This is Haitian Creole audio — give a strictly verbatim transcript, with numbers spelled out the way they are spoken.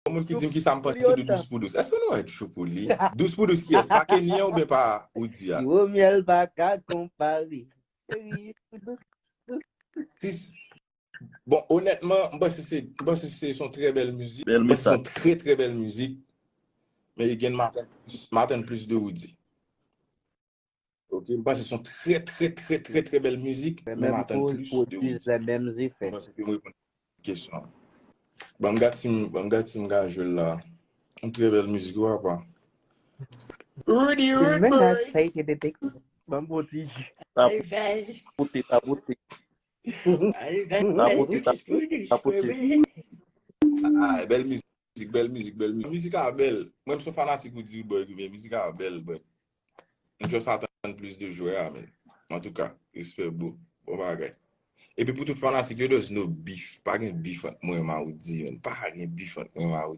Yon moun ki di m ki sa m panse de Dous pou Dous. Èske nou wè Dous pou li? Dous pou Dous kiyès? Pa Kenny an oubyen pa Roody a? Siro myèl pa ka konpare. Cheri, dous, dous. Si, bon, onètman, m panse se, m panse se yon trè bèl mizik. Bèl M panse se yon mesaj. Trè, trè bèl mizik. Men gen m atann plis, m atann plis de Roody. Ok, m panse se yon trè, trè, trè, trè, trè bèl mizik, men m Menm atann pou plis de Roody. Prodüsè, menm M zefè. Panse ke m reponn kesyon an. Ban m gad si m, ban m gad si m ka jwe l la. Yon trè bèl mizik, wi, papa. Roody, Roody, Menaj boy. Fèy te detekte. Ban m bon ti ji. Sa pote, sa pote. Sa pote, sa pote, sa pote. Ah, bèl mizik, bèl mizik, bèl mizik. Mizik a bèl. Mwen, m se fanatik Roody Roodboy, men mizik a bèl, boy. M just atann plis de jwè a, men. Antouka, respè, bro. Bon bagay. Epi pou tout fanatik yo, there's no beef. Pa gen beef ant mwen ma Roody, men. Pa gen beef ant mwen ma Roody.